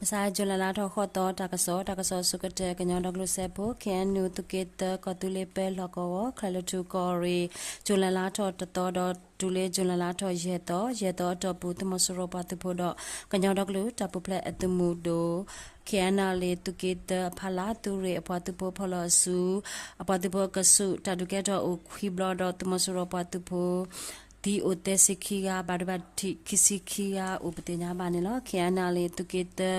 မုၢ်ဆါ July လါထီၣ်ဃိးသီ တၢ်ကစီၣ်, တၢ်ကစီၣ်အဆိကတၢၢ် ကညီဒီကလုာ်စၢဖှိၣ် K N U သုးက့သၢ ကီၢ်သူလ့ၤပၢလီၢ်ကဝီၤ ချၢၣ်လွံၢ်ထူၣ်ကီၢ်ရ့ၣ် July လါထီၣ်တသီဒီး တုၤလၢ July လါထီၣ်ယဲၢ်သီ, ယဲၢ်သီအတီၢ်ပူၤ သုးမီၤစိရိၤပှၤသုးဖိဒီး ကညီဒီကလုာ်တၢ်ပူၤဖျဲးအသုးမုၢ်ဒိၣ် K N L A သုးက့သၢအဖီလာ် သုးရ့ၣ်အပှၤသုးဖိဖီၣ်လီၤအစု အပှၤသုးဖိအကဆူး တၢ်ဒုးကဲထီၣ်အိၣ်ခွံဘျီဒီး သုးမီၤစိရိၤပှၤသုးဖိ သံအိၣ်သၢဆံခံဂၤ, ဘၣ်ဒိဘၣ်ထံးခံဆံခံဂၤအိၣ်ပသ့ၣ်ညါဘၣ်န့ၣ်လီၤ. K N L A သုးက့သၢ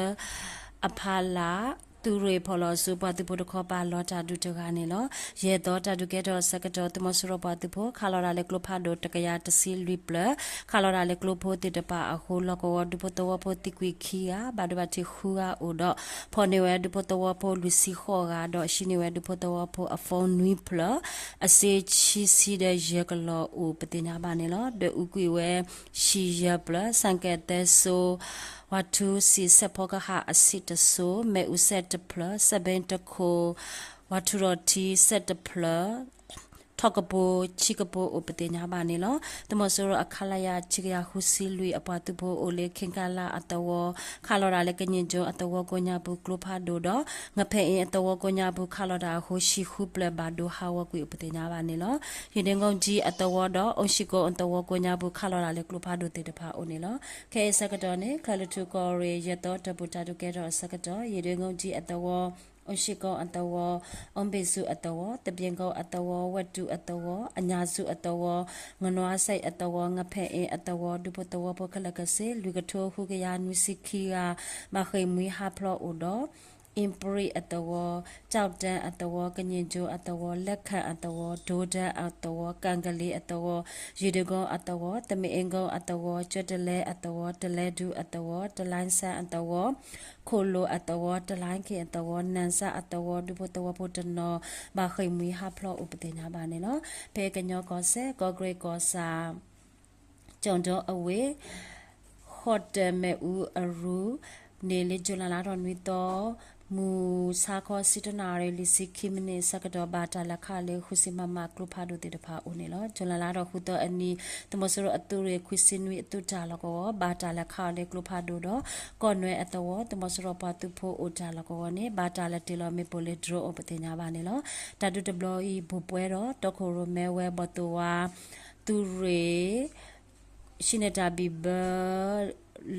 အဖီလာ် သုးရ့ၣ်ဖီၣ်လီၤအစု ပှၤသုးဖိတခီပၤလီၤတၢ်ဒုးတဂၤန့ၣ်လီၤ. ယဲၢ်သီတၢ်ဒုးကဲထီၣ်အဆၢကတီၢ် သုးမီၤစိရိၤပှၤသုးဖိ ခးလီၤဒၣ်လၢကျိဖးဒိၣ်တကယၤတဆံလွံၢ်ဖျၢၣ် ခးလီၤဒၣ်လၢကျိဖိသ့ၣ်တဖၣ်အဃိ လီၢ်ကဝီၤဒူဖိသဝီဖိသံကွံာ်ခံဂၤ, ဘၣ်ဒိဘၣ်ထံးဃုဂၤအိၣ်ဒီး ဖီၣ်န့ၢ်ဝဲဒူဖိသဝီဖိလွံၢ်ဆံဃိးဂၤဒီး ဟံးန့ၢ်ဝဲဒူဖိသဝီဖိအ phone နွံဖျၢၣ်, အစ့ဆံဆံဒီးယဲၢ်ကလီၢ်အိၣ်ပသ့ၣ်ညါဘၣ်န့ၣ်လီၤ. ဒီးအူကွံာ်ဝဲ ဆံယဲၢ်ဖျၢၣ်, စဲၣ်ကဲၣ်သၢစိ, ဝၤထူဆံးဆဲးဖီကဟၣ်အဆံးတစိၤ, မ့ၣ်အူဆဲးတဖျၢၣ်, စဲးဘ့တခိၣ်, ဝၤထူရီၣ်ထံဆဲးတဖျၢၣ် ထီၣ်ကပိၤဆံကပိၤအိၣ်ပသ့ၣ်ညါဘၣ်န့ၣ်လီၤ. သုးမီၤစိရိၤအ ခလရ ခံကယၤဃုဆံလွံၢ်အပှၤသုးဖိအိၣ်လၢ ခ့ကလးအသဝီ ခးလီၤဒၣ်လၢကည့ၣ်ကၠိအသဝီကိးညါပူၤကျိဖးဒိၣ်ဒီး ငဖဲၣ်အ့အသဝီကိးညါပူၤ ခးလီၤဒၣ်အဃိ ဟံၣ်ဃုဖျၢၣ်ဘၣ်ဒိဟးဂီၤကွံာ်အိၣ်ပသ့ၣ်ညါဘၣ်န့ၣ်လီၤ. ယံာ်ဒ့ကိကၠံအသဝီဒီး အိၣ်ၡံကိအသဝီကိးညါပူၤ ခးလီၤဒၣ်လၢကျိဖးဒိၣ်သ့ၣ်တဖၣ်အအိၣ်န့ၣ်လီၤ. ခဲအံၤဆၢကတီၢ်န့ၣ် ချၢၣ်လွံၢ်ထူၣ်ကီၢ်ရ့ၣ် ယဲၢ်သီတၢ်ပူၤတၢ်ဒုးကဲထီၣ်အဆၢကတီၢ် ယံာ်ဒ့ကိကၠံအသဝီ အိၣ်ၡံကိအသဝီ, အိၣ်ဘ့ၣ်စူးအသဝီ, သဘ့ၣ်ကိအသဝီ, ဝဲၢ်တူးအသဝီ, အညၣ်စူးအသဝီ, ငနွါစဲးအသဝီ, ငဖဲၣ်အ့အသဝီ ဒူဖိသဝီဖိခဲလၢာ်ကဆ့ လွံၢ်ကထိဃုကယၤနွံဆံခံဂၤ ဘၣ်ဃ့ၢ်မှံဟးဖျိးအိၣ်ဒီး အ့ပရံၣ်အသဝီ, ကၠီၣ်တဲၣ်အသဝီ, ကည့ၣ်ကၠိအသဝီ, လဲၣ်ခၣ်အသဝီ, ဒိတၢၣ်အသဝီ, ကၣ်ကလ့အသဝီ, ယံာ်ဒ့ကိအသဝီ, သမ့ၣ်အ့ကိအသဝီ, ကၠၢတလဲအသဝီ, တလဲဒူအသဝီ, တလါစၢ်အသဝီ, ခိၣ်လိၤအသဝီ, တလါက့ၤအသဝီ, နၣ်စၢ်အသဝီ ဒူဖိသဝီဖိတနီၤ ဘၣ်ဃ့ၢ်မှံဟးဖျိးအိၣ်ပသ့ၣ်ညါဘၣ်န့ၣ်လီၤ. ဖဲကညီကီၢ်စဲၣ် ကီၢ်ကရ့ၣ်ကီၢ်ဆၣ် ကၠီၣ်ဒီအဝ့ၢ် ဟီၣ်တၢၣ်မ့ၣ်အူအရူန့ၣ် လၢ July လါထီၣ်နွံသီ မုၢ်ဆါခီ ဆံတၢနၣ်ရံၣ် လွံၢ်ဆံခံမံးနံးအဆၢကတီၢ် ဘၣ်တၢ်လဲၤခးအီၤလၢ ဃုဆံ မမ ကျိဖးဒိၣ်သ့ၣ်တဖၣ်အအိၣ်န့ၣ်လီၤ. July လါထီၣ်ဃုသီအနံၤ သုးမီၤစိရိၤအသုးရ့ၣ် ခွံဆံနွံအသုးတၢ်လီၢ်ကဝီၤ ဘၣ်တၢ်လဲၤခးအီၤလၢကျိဖးဒိၣ်ဒီး ကီၢ်နွဲအသဝီ သုးမီၤစိရိၤပှၤသုးဖိအိၣ်တၢ်လီၢ်ကဝီၤန့ၣ် ဘၣ်တၢ်လဲၤတ့ၢ်လီၤမ့ၣ်ပိၢ်လၢ drone အိၣ်ပသ့ၣ်ညါဘၣ်န့ၣ်လီၤ. တၢ်ဒုးတဘျီအံၤ ဘူးပှဲၤဒီး တီခိၣ်ရိၣ်မဲဝဲ ဘီၣ်သိၣ်ဝါ သုးရ့ၣ် ရှံန့ၣ်တၢ်ဘံၣ်ဘၢ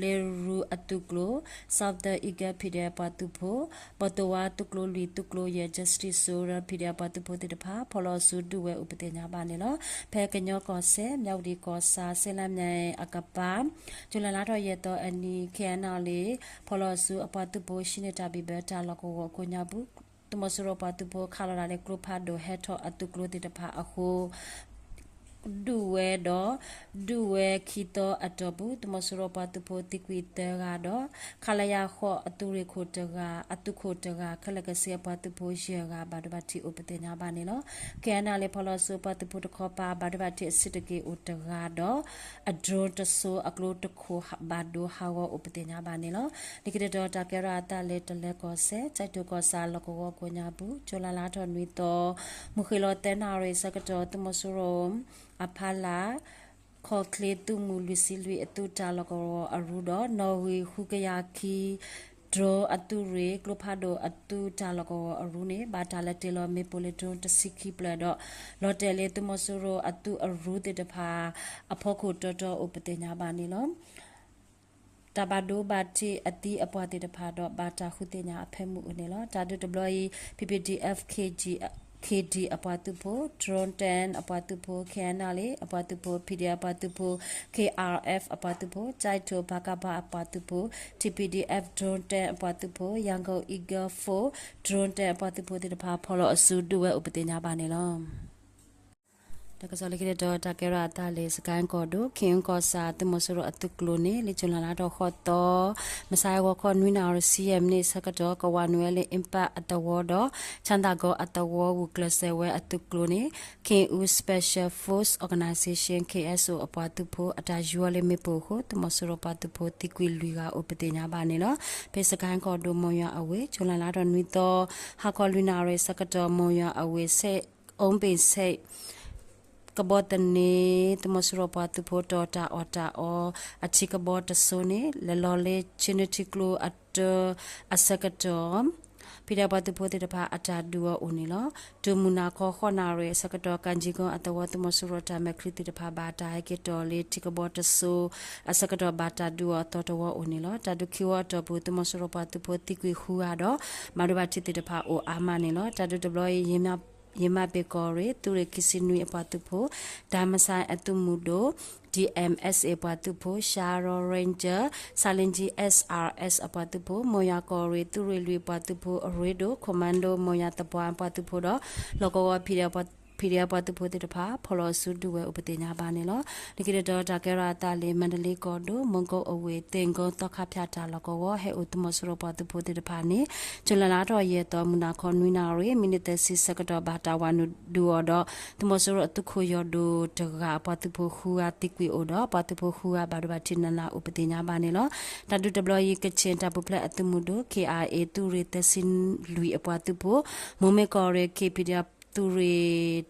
လ့ရူအသုးကျိၤ, Southern Eagle PDF ပှၤသုးဖိ, ဘီၣ်သိၣ်ဝါသုးကျိၤလွံၢ် သုးကျိၤယဲၢ် Justice Soldier PDF ပှၤသုးဖိသ့ၣ်တဖၣ် ဖီၣ်လီၤအစုဒုးဝဲအိၣ်ပသ့ၣ်ညါဘၣ်န့ၣ်လီၤ. ဖဲကညီကီၢ်စဲၣ် မၠၣ်ဝတံၣ်ကီၢ်ဆၣ် စ့လါမၠဲၣ်အကပၤ July လါထီၣ်ယဲၢ်သီအနံၤ K N L A ဖီၣ်လီၤအစုအပှၤသုးဖိ ရှံန့ၣ်တၢ်ဘံၣ်ဘၢတၢ်လီၢ်ကဝီၤအကိးညါပူၤ သုးမီၤစိရိၤပှၤသုးဖိခးလီၤဒၣ်လၢကျိဖးဒိၣ်ဟဲထီၣ်အသုးကျိၤသ့ၣ်တဖၣ်အဃိ ဒုးဝဲဒီး ဒုးဝဲခံသီအတီၢ်ပူၤ သုးမီၤစိရိၤပှၤသုးဖိသံကွံာ်သၢဂၤဒီး ခလရ ဃိးအသုးရ့ၣ်ခိၣ်တဂၤ အသုးခိၣ်တဂၤ ခဲလၢာ်ကဆ့အပှၤသုးဖိယဲၢ်ဂၤ ဘၣ်ဒိဘၣ်ထံးအိၣ်ပသ့ၣ်ညါဘၣ်န့ၣ်လီၤ. K N L A ဖီၣ်လီၤအစုအပှၤသုးဖိတခီပၤ ဘၣ်ဒိဘၣ်ထံးအဆံးတက့ၢ်အိၣ်တဂၤဒီး အ drone တစိၤအကျိတခိၣ်ဘၣ်ဒိဟးဂီၤအိၣ်ပသ့ၣ်ညါဘၣ်န့ၣ်လီၤ. လၢခံတတီၤ တၢ်ကဲထီၣ်အသးလၢတလၢၤကီၢ်စဲၣ် ကၠဲးထိၣ်ကီၢ်ဆၣ်လီၢ်ကဝီၤကိးညါပူၤ ကၠူၤလါလါထီၣ်နွံသီ မုၢ်ဃ့ၢ်လီၤသၢနၣ်ရံၣ်အဆၢကတီၢ် သုးမီၤစိရိၤအဖီလာ် ခီၣ်ချ့သုးမုၢ်လွံၢ်ဆံလွံၢ်အသုးတၢ်လီၢ်ကဝီၤအရူဒီး နီၣ်ဂံၢ်ဃုကယၤခံ drone အသုးရ့ၣ် ကျိဖးဒိၣ်အသုးတၢ်လီၢ်ကဝီၤအရူန့ၣ် ဘၣ်တၢ်လဲၤတ့ၢ်လီၤမ့ၣ်ပိၢ်လၢ drone တဆံခံဖျၢၣ်ဒီး လီၤတဲာ်လၢသုးမီၤစိရိၤအသုးအရူသ့ၣ်တဖၣ် အဖီခိၣ်တီတီအိၣ်ပသ့ၣ်ညါဘၣ်န့ၣ်လီၤ. တၢ်ဘၣ်ဒိဘၣ်ထံးအသံအပှၤသ့ၣ်တဖၣ်ဒီး ဘၣ်တၢ်ဃုသ့ၣ်ညါအဖၢမုၢ်အိၣ်န့ၣ်လီၤ. တၢ်ဒုးတဘျီအံၤ P P D F K G K D အပှၤသုးဖိ, Drone Ten အပှၤသုးဖိ, K N L A အပှၤသုးဖိ, P D F အပှၤသုးဖိ, K R F အပှၤသုးဖိ, ကၠဲးထိၣ် ပကဖ အပှၤသုးဖိ, T P D F Drone Ten အပှၤသုးဖိ, Yangon Eagle Force Drone Ten အပှၤသုးဖိသ့ၣ်တဖၣ် ဖီၣ်လီၤအစုဒုးဝဲအိၣ်ပသ့ၣ်ညါဘၣ်န့ၣ်လီၤ. တၢ်ကစီၣ်လၢခံတတီၤ တၢ်ကဲထီၣ်အသးလၢ စကဲၣ်ကီၢ်ဒိၣ် ခ့ၣ်အူကီၢ်ဆၣ် သုးမီၤစိရိၤအသုးကျိၤန့ၣ် လၢ ကၠူၤလါလါထီၣ်ဃိးသီ မုၢ်ဆါဟဲဂီၤခီ နွံနၣ်ရံၣ် ဆံယဲၢ်မံးနံးအဆၢကတီၢ် ကဝးနုာ်ဝဲလၢ အ့ပၣ်အသဝီဒီး ချၣ်သၣ်ကီၤအသဝီ ဂုာ်ကျဲးစၢးဝဲအသုးကျိၤန့ၣ် Khenwu Special Force Organization K S O အပှၤသုးဖိ အတၢ်ယူၤဝဲလၢမ့ၣ်ပိၢ်အဃိ သုးမီၤစိရိၤပှၤသုးဖိသံကွံာ်လွံၢ်ဂၤအိၣ်ပသ့ၣ်ညါဘၣ်န့ၣ်လီၤ. ဖဲစကဲၣ်ကီၢ်ဒိၣ် မိၢ်ယွၤအဝ့ၢ် ကၠူၤလါလါထီၣ်နွံသီ ဟါခီလွံၢ်နၣ်ရံၣ်အဆၢကတီၢ် မိၢ်ယွၤအဝ့ၢ် စဲး အူဘ့ၣ်စဲး ကဘီသန့ သုးမီၤစိရိၤပှၤသုးဖိတီၤတၢ်အီၣ်တၢ်အီ အထံကဘီတစိၤန့ၣ် လဲၤလီၤလၢ ဆ့ၣ်နီၤထံကျိအတၢအဆၢကတီၢ် ဖံးဒဲးပှၤသုးဖိသ့ၣ်တဖၣ်အတၢ်ဒုးအီၤအိၣ်န့ၣ်လီၤ. တုၤမုၢ်နၤခီဃိးနၣ်ရံၣ်အဆၢကတီၢ် ကၣ်ကၠံကီအသဝီ သုးမီၤစိရိၤတၢ်မဲာ်ချံသ့ၣ်တဖၣ် ဘၣ်တၢ်ဟဲက့ၤတီၤလၢထံကဘီတစိၤ အဆၢကတီၢ်ဘၣ်တၢ်ဒုးအီၤအသီတဝီအိၣ်န့ၣ်လီၤ. တၢ်ဒုးခံဝီအတီၢ်ပူၤ သုးမီၤစိရိၤပှၤသုးဖိသံကွံာ်ဃုဂၤဒီး ဘၣ်ဒိဘၣ်ထံးသ့ၣ်တဖၣ်အိၣ်အါမးန့ၣ်လီၤ. တၢ်ဒုးတဘျီအံၤ ယမၠၣ်ဘ့ၣ်ကီၢ်ရ့ၣ် သုးရ့ၣ်ခံဆံနွံအပှၤသုးဖိ ဒၤမဆါအသုးမုၢ်ဒိၣ် ဒီး M S A ပှၤသုးဖိ ရှါရီ Ranger ဆါလ့ကၠံ S R S အပှၤသုးဖိ မိၢ်ယွၤကီၢ်ရ့ၣ် သုးရ့ၣ်လွံၢ်ပှၤသုးဖိအရ့ဒိၣ် Commando မိၢ်ယွၤသပှၢ်ပှၤသုးဖိဒီး လီၢ်ကဝီၤ P D F ပှၤသုးဖိသ့ၣ်တဖၣ် ဖီၣ်လီၤအစုဒုးဝဲအိၣ်ပသ့ၣ်ညါဘၣ်န့ၣ်လီၤ. လၢခံတတီၤ တၢ်ကဲထီၣ်အသးလၢ မါဒလ့ကီၢ်ဒိၣ် မူကီၣ်အဝ့ၢ် သ့ၣ်ကီ သီခါဖၠၣ်တၢ်လီၢ်ကဝီၤ ဟဲအိၣ်သုးမီၤစိရိၤပှၤသုးဖိသ့ၣ်တဖၣ်န့ၣ် ကၠူၤလဲလါထီၣ်ယဲၢ်သီ မုၢ်နၤခီနွံနၣ်ရံၣ် မံးနံးသၢဆံဆၢကတီၢ် ဘၣ်တၢ်ဝၤနုာ်ဒုးအီၤဒီး သုးမီၤစိရိၤအသုးခိၣ်ယီၢ်ဒိၣ်တဂၤ အပှၤသုးဖိဃုဂၤသံကွံာ်အိၣ်ဒီး ပှၤသုးဖိဃုဂၤဘၣ်ဒိဘၣ်ထံးနးနးအိၣ်ပသ့ၣ်ညါဘၣ်န့ၣ်လီၤ. တၢ်ဒုးတဘျီအံၤ ကခၠ့ၣ်တၢ်ပူၤဖျဲးအသုးမုၢ်ဒိၣ် K I A သုးရ့ၣ်သၢဆံလွံၢ်အပှၤသုးဖိ မိၢ်မ့ၢ်ကီၢ်ရ့ၣ် K P D F သုးရ့ၣ်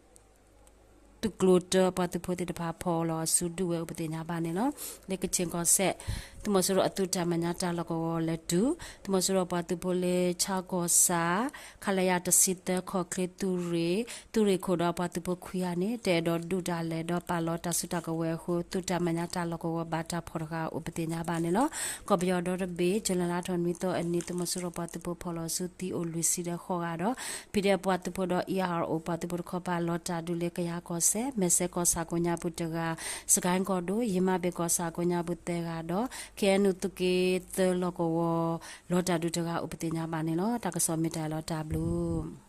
သုးကျိၤတၢအပှၤသုးဖိသ့ၣ်တဖၣ် ဖီၣ်လီၤအစုဒုးဝဲအိၣ်ပသ့ၣ်ညါဘၣ်န့ၣ်လီၤ. လၢကခၠ့ၣ်ကီၢ်စဲၣ် သုးမီၤစိရိၤအသုးတၢ်မဲာ်ညါတၢ်လီၢ်ကဝီၤလဲၤတုၤ သုးမီၤစိရိၤပှၤသုးဖိလၢ ဆါကီၢ်ဆၣ် ခလရ တဆံသၢ ခီၣ်ချ့သုးရ့ၣ် သုးရ့ၣ်ခိၣ်ဒီးပှၤသုးဖိခွံဂၤန့ၣ် တအဲၣ်ဒိးဒုးတၢ်လဲၣ်ဒီးပာ်လီၤတၢ်စုတၢ်ကဝဲၤအဃိ သုးတၢ်မဲာ်ညါတၢ်လီၢ်ကဝီၤဘၣ်တၢ်ဖီၣ်တဂၤအိၣ်ပသ့ၣ်ညါဘၣ်န့ၣ်လီၤ. ကီၢ်ပယီၤဒီတဘ့ၣ် ကၠူၤလဲလါထီၣ်နွံသီအနံၤ သုးမီၤစိရိၤပှၤသုးဖိဖီၣ်လီၤစုသံအိၣ်လွံၢ်ဆံဒီးဃိးဂၤဒီး P D F ပှၤသုးဖိဒီး E R O ပှၤသုးဖိတခီပၤ လီၤတၢ်ဒုးလၢကယၤကီၢ်စဲၣ် မဲၢ်စဲကီၢ်ဆၣ်ကိးညါပူၤတဂၤ စကဲကီၢ်ဒိၣ် ယမၠၣ်ဘ့ၣ်ကီၢ်ဆၣ်ကိးညါပူၤသၢဂၤဒီး K N U သုးက့သၢလီၢ်ကဝီၤ လီၤတၢ်ဒုးတဂၤအိၣ်ပသ့ၣ်ညါဘၣ်န့ၣ်လီၤ. တၢ်ကစီၣ်မ့ၢ်တၢ်လီၤတၢ်ဘျုး